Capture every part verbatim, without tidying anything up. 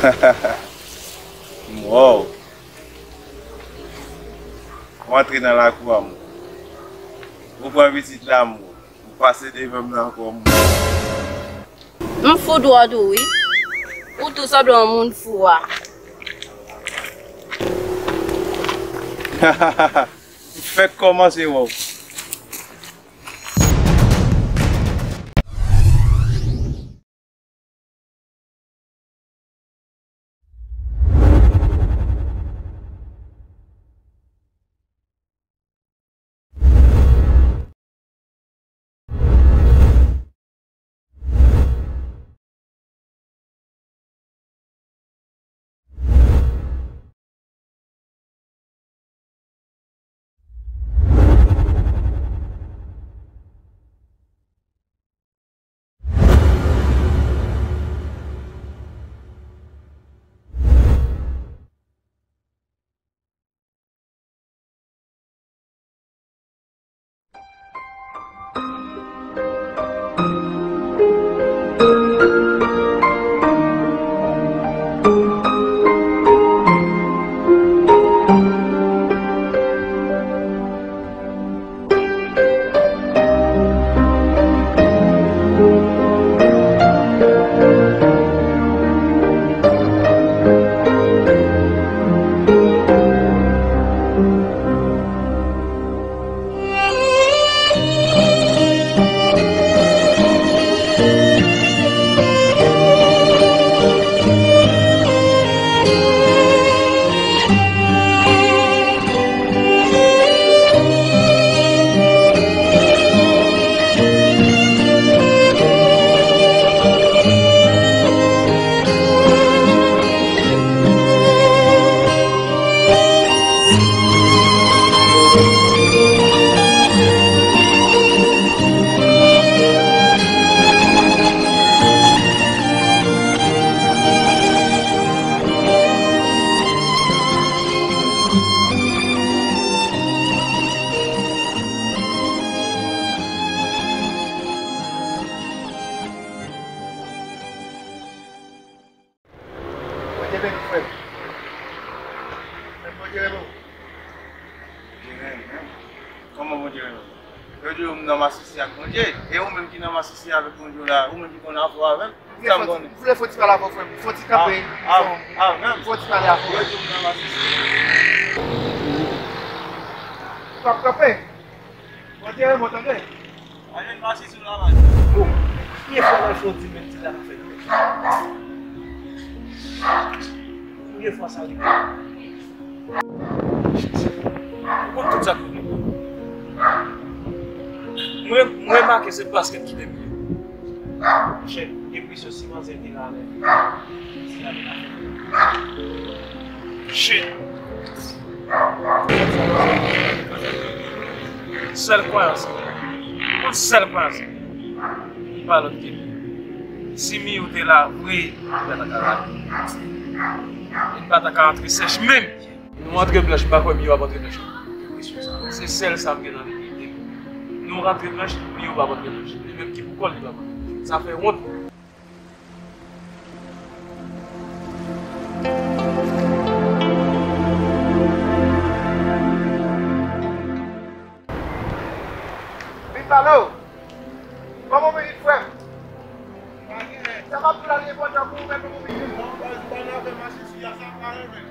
M wè w. Ou antre nan lakou a, m. Ou pran pitit la, m. Ou pase devan m nan kò m. M fou dwòl ou wi. Ou tou sanble yon moun fou a. M fèk kòmanse wè w. Bondye beni frè m. Frè m, Bondye renmen w. Bondye renmen m? Kòman Bondye renmen m? Yo di w m nan masisi ak Bondye. E ou menm ki nan masisi avèk Bondye w la, ou menm ki konn afè w avè l, sa m konnen. M vle fon ti pale avè w, frè m. Fon ti kanpe. Ah, ah, ah, menm? Fon ti pale avè w. Yo di w m nan masisi. Ou p ap kanpe? Bondye renmen w, tande. Anyen mache sou lavaj. Bon, premye fwa m al fè yon ti menm ti zafè nan kèk. Premye fwa sa rive. Ou konn tout sa k rive. Mwen, mwen remake se baskèt ki te miye. Monchè, depresyon si manzè te la avè m. Se la li pa fè. Shit. Sèl kwayans, yon sèl kwayans, li pa lòt ke si Miyou te la vre, li pa ta ka lage. Li pa ta ka antre sèch menm. Nou antre blanch, m pa kwè Miyou ap antre blanch. Se sèl sa m gen nan ide. Nou rantre blanch, Miyou p ap antre blanch. Li menm ki pou kò l, li p ap antre. Sa fè wont. Vin pale w. Ban m yon minit, frè m. Sa m ap di w la, li enpòtan pou ou menm, ban m yon minit. Non, baz, ou pa nan afè mache sou ya, sa m pa renmen.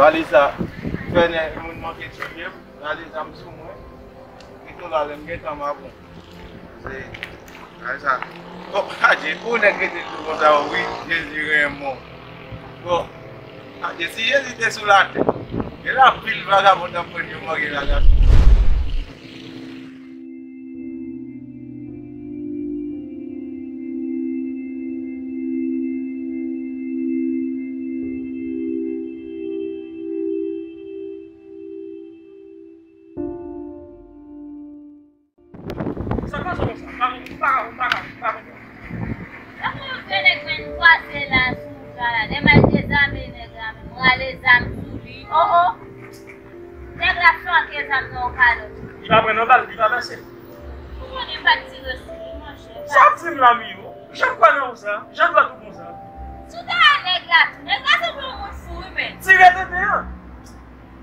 Valiz sa, fè nèg moun manke tiye m, rale zam sou mwen. Pito la, lè m gentan mabon. Se Sa, bon, adje, pou nèg rete tou konsa, wi, Jezi renmen w. Bon, adje, si Jezi te sou latè, gen anpil vagabon t ap pran yo manje la, gade. Sa pase konsa, pa, pa, pa, pa, pa. Sa pou yon vye nèg vin kwaze la sou wout la la. Lè m al dezame nèg la, menm rale zam sou li. Oh, oh. Nèg la flanke zam nan yon kalòt. Li pa pran nan bal, li pa blese. Ou konnen m pa t tire sou li, monchè. Sa w ap di m la, Miyo? Jan m kwè nan ou sa? Jan dwat ou konsa? Si w ta wè nèg la tou, nèg la sanble yon moun fou, wi, men. Tire tenten an.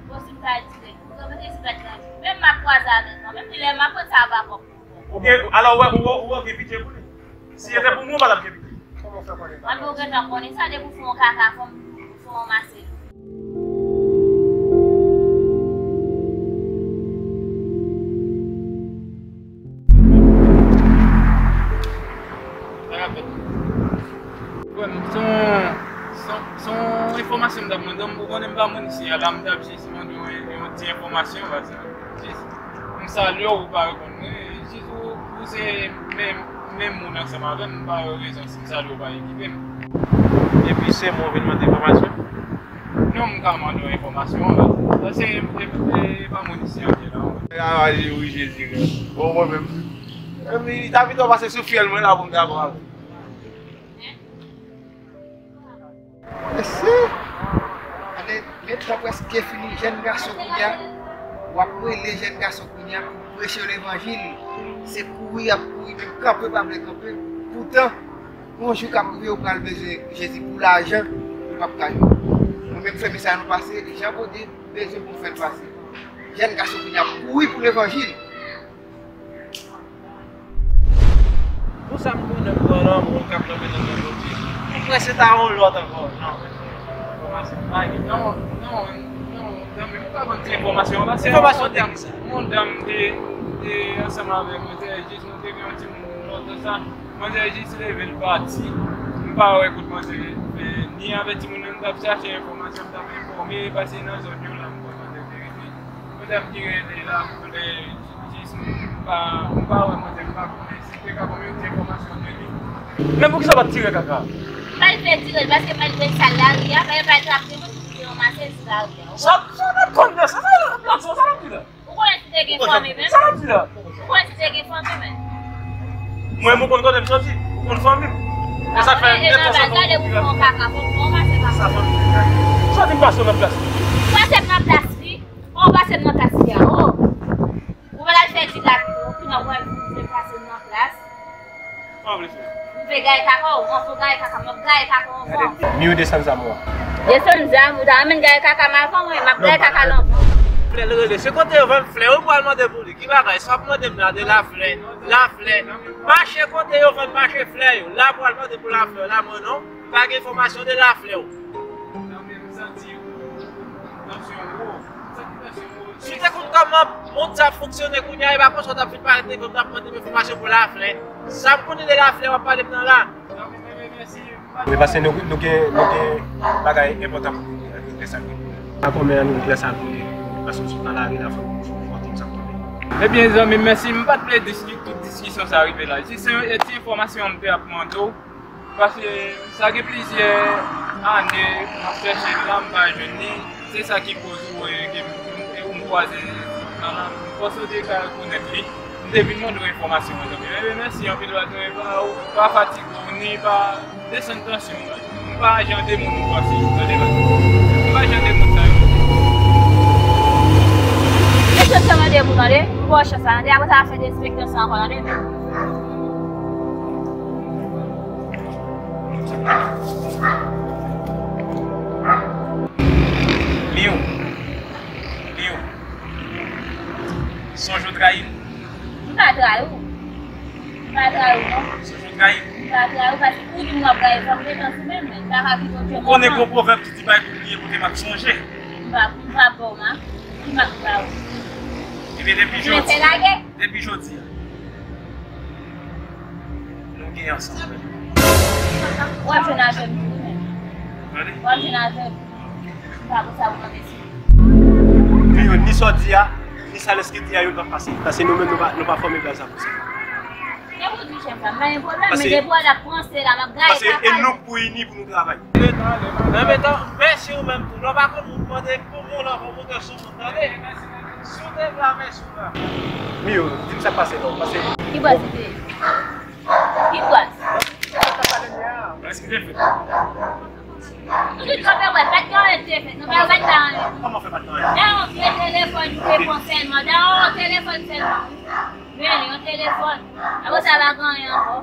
Bon, si m ta al tire, ou konn mete si bat la. Menm m ap kwaze avèk mwen, menm lè m ap pran sa a pa kòb. Ou gen, alò, ou wè, ou wè, ou wè, ou gen pitye pou li. Si se te pou mwen, ou pa t ap gen pitye. Kòman w fè konnen sa? Anben, ou gentan konnen sa, depi w fè yon kaka, fò m, fò m ranmase l. Frè m, se yon, se yon, se yon enfòmasyon m t ap mande w, m konnen m pa moun isi a, la m t ap jis mande w yon, yon ti enfòmasyon, pa egzanp. Jis, m salye w, ou pa reponn mwen, jis ou, ou se menm, menm moun ansanm avè m, m pa wè rezon si m salye w pa ekipe m. Epi se mwen w vin mande enfòmasyon? Non, m ka mande w enfòmasyon, la. Sa se, e, e, e pa moun isi a ki la. Nèg la raje, wi, Jezi, wi. Bon, mwen menm. Epi, ta pito pase sou fyèl mwen la pou m ta pran. Mesye, ane, men tan prèske fini, jèn gason kounye a, w ap rele jèn gason kounye a pou preche levanjil. Se kouri y ap kouri, menm kanpe pa vle kanpe. Poutan, gon jou k ap rive, yo pral bezwen Jezi pou lajan, yo p ap ka jwenn. Mwen menm fè mesaj nou pase, Jan Bondye bezwen pou m fè l pase. Jèn gason kounye a ap kouri pou levanjil. Pou sa m konnen m pran nan moun k ap nonmen nan non Bondye. Ou kwè se ta yon lòt ankò? Non, men enfòmasyon pa gen. Non, non, non, non, men m pa konn ti enfòmasyon an, paske enfòmasyon te ki sa? Yon dam te, te ansanm avè mwen, te jis nou te gen yon timoun lòt sa. Manzè jis leve l pati. M pa wè kote manzè, eh, ni avè timoun nan, m t ap chache enfòmasyon, m t ap enfòme, paske nan zòn yo la, m konn manzè te rete. Mwen t ap tire de la, mwen jis, m pa, m pa wè manzè, m pa konnen si te ka ban m yon ti enfòmasyon de li. Men poukisa w pa t tire kaka? M pa rive tire l, paske m al jwenn sal lari a, paske m al trap de moun ki te ranmase l sou lari a. Sa, sa w t ap konn de sa, sa w t ap di la? Ou konnen si te gen fanmi menm? Sa w ap di la? Ou konnen si te gen fanmi menm? Mwen, mwen konn kote m soti, ou konn fanmi m. E sa k fè, e nan bal, gade ou fè yon kaka, fò m pase kaka. Sa fanmi m. Soti m pase w nan plas li. Pase m nan plas li. Fò w pase m nan plas li a, oh. Ou pa t al fè di la pito, ou fini wè m vle pase m nan plas. Sa w vle fè? M vle gaye kaka w, anvan w gaye kaka m, m ap gaye kaka w anvan. Miyo desann zam ou a. Desann zam, ou ta renmen gaye kaka m avan mwen, m ap gaye kaka l anvan. Flè l rele, se kote yo vann flè, ou pral mande pou li. Ki bagay, sa w ap mande m la de laflè, laflè. Mache kote yo vann mache flè yo, la pral mande pou laflè, la mwen non, m pa gen enfòmasyon de laflè w. Si w te konn kòman mond sa ap fonksyone kounye a, e pa konsa w t ap vin parèt devan m, t ap mande m enfòmasyon pou laflè. Sa m konnen de laflè w ap pale m nan la. Wi, paske nou, nou gen, nou gen bagay enpòtan pou nou regle sa. Pa konbyen an nou regle sa pou li, paske w sot nan lari la, fò, fò, fò w konn sa k tonbe. Ebyen, zanmi m, mèsi. M pa t vle diski-, tout diskisyon sa rive la. Jis se yon ti enfòmasyon m te ap mande w. Paske sa gen plizyè ane m ap chèche l la, m pa jwenn li. Se sa ki koz ou wè ke m, ou m kwaze nan la, m panse w te ka rekonèt li. M te vin mande w enfòmasyon an, zanmi. Ebyen, mèsi anpil, paske pa, pa fatige w, ni pa desann tansyon w. M pa jan de moun ou panse, tande, paske m pa jan de moun sa yo. Mesye, w tèlman de moun, tande. M ba w chans la, tande. Apre sa, w a fè derespektasyon ankò, tande. Lion. Lion. Sonje w trayi m. M pa trayi w. M pa trayi w, non. Sonje w trayi m. M pa trayi w, paske ou di m w ap gaye fanm, detan sou men m, men m pa ka kite w fè m anfan. Ou konnen gen yon pwovèb ki di bay pou bliye kote m ap sonje. M pa, m pa ba w mak. Ki mak m ba w? Ebyen, depi jodi, depi jodi a, Gen ansanm. W ap jwenn avè m tou, wi, men. Tande? W ap jwenn avè m. M pa pou sa pou mande si. Ni yo, ni sa w di a, ni sa lèske di a, yo p ap pase. Paske nou menm, nou pa, nou pa fòme baz la pou sa. Se pou di chèf la, m pa gen pwoblèm, Paske- men depi w ap panse la, m ap gaye Paske kaka. E nou k pou ini pou nou travay. Men tan, men si ou menm tou, lè w pa konn moun mande pou moun anvan w monte sou moun, tande? Si w te vle avè sou la. Wi, yo, di m sa k pase non, paske Ki bòs li te ye? Ki bòs? Eskize fè. Nou tout kanpe wè, pa t gen anyen te fèt, nou pa wè ta anyen. Kòman fè pa t gen anyen? Da yon vye telefòn nou te pran sèlman, da yon telefòn sèlman. Men, yon telefòn. Apre sa, pa gen anyen ankò.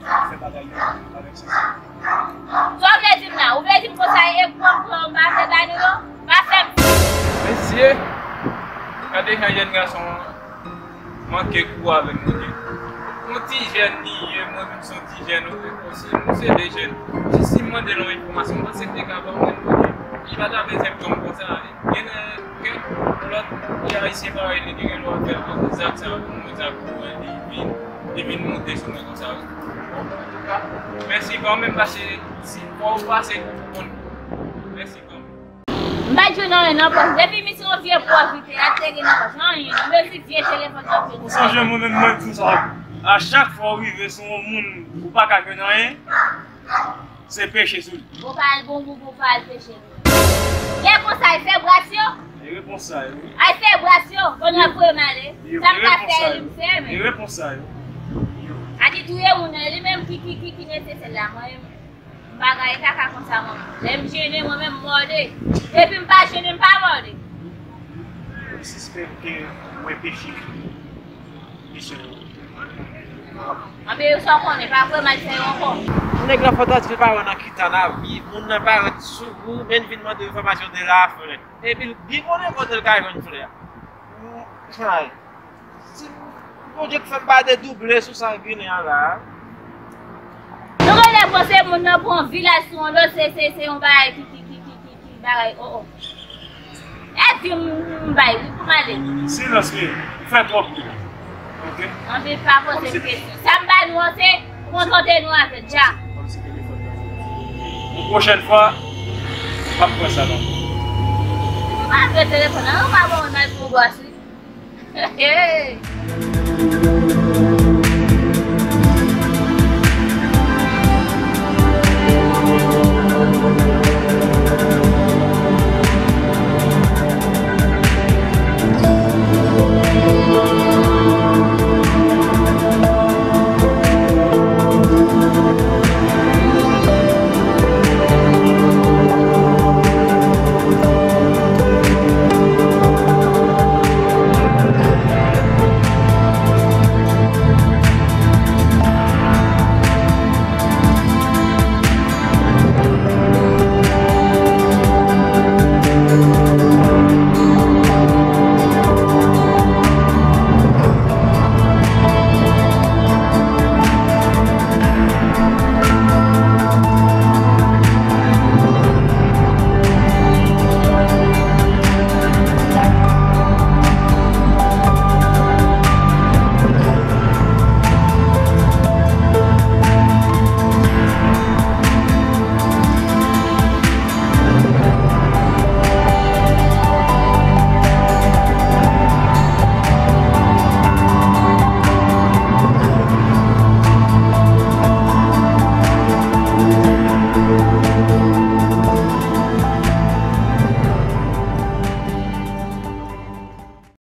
Fè bagay yo avèk sanse. Sa w vle di m la? Ou vle di m konsa e pran pran m pa vle ba nou yo? Pa fè m. Mesye, gade jan jèn gason an manke kou avèk nou ye. Yon ti jèn li ye, mwen menm se yon ti jèn osi, nou se de jèn. Si, si m mande l yon enfòmasyon, m panse m te ka ba w, men li pa ta bezwen pran m konsa. Gen nan kèk lòt ti ayisyen parèy li ki gen dwa fè zak sa yo pou mwen, zak pou mwen, li vin, li vin monte sou mwen konsa. Mèsi kanmenm, paske si fò w pase pou konn. Mèsi kanmenm. M pa t jwenn anyen nan pòch. Depi misye yon vye pòch li te, ap te gen nan pòch. Anyen. Mezi vye telefòn nan vye. Ou sonje mwen menm mwen di sa. A chak fwa w rive sou yon moun ou pa ka jwenn anyen, se peche sou li. Ou pa al bon gou, ou pa al peche. Lè konsa, al fè bras yo. E repons sa yo. Al fè bras yo. Konn w ap voye m ale. Sa m ka fè, li m fè, men. E repons sa yo. A di touye moun nan, li menm ki, ki, ki, ki nesesè la, mwen menm. M pa gaye kaka konsa, mwen. Lè m jennen, mwen menm, m mòde. Depi m pa jennen, m pa mòde. M sispèk ke mwen peche. Misye. Anben, yo sa w konnen, pa voye m al fè yo ankò. Yon nèg nan Fòtatil pa wè nan ki tan l ap viv, moun nan parèt sou ou, men vin mande enfòmasyon de la flè. Epi l byen konnen kote l ka jwenn flè a. Ay. Si Bondye k fè m pa dedouble sou sa k vini an la. Nou genlè panse moun nan pran vilaj sou yon lòt, se, se, se yon bagay ki, ki, ki, ki, ki, ki bagay, oh, oh. E di m, m bay, wi, pou m ale. Silans li fè twòp bri. Ok? Anpil pa poze m kesyon. Sa m ba nou an, se kontante nou avè l, dja. Kòmsi telefòn nan. Yon pwochèn fwa, m p ap pran sa non. Ou pa vle telefòn nan, ou pa bon nan pou bòs, wi. Hey!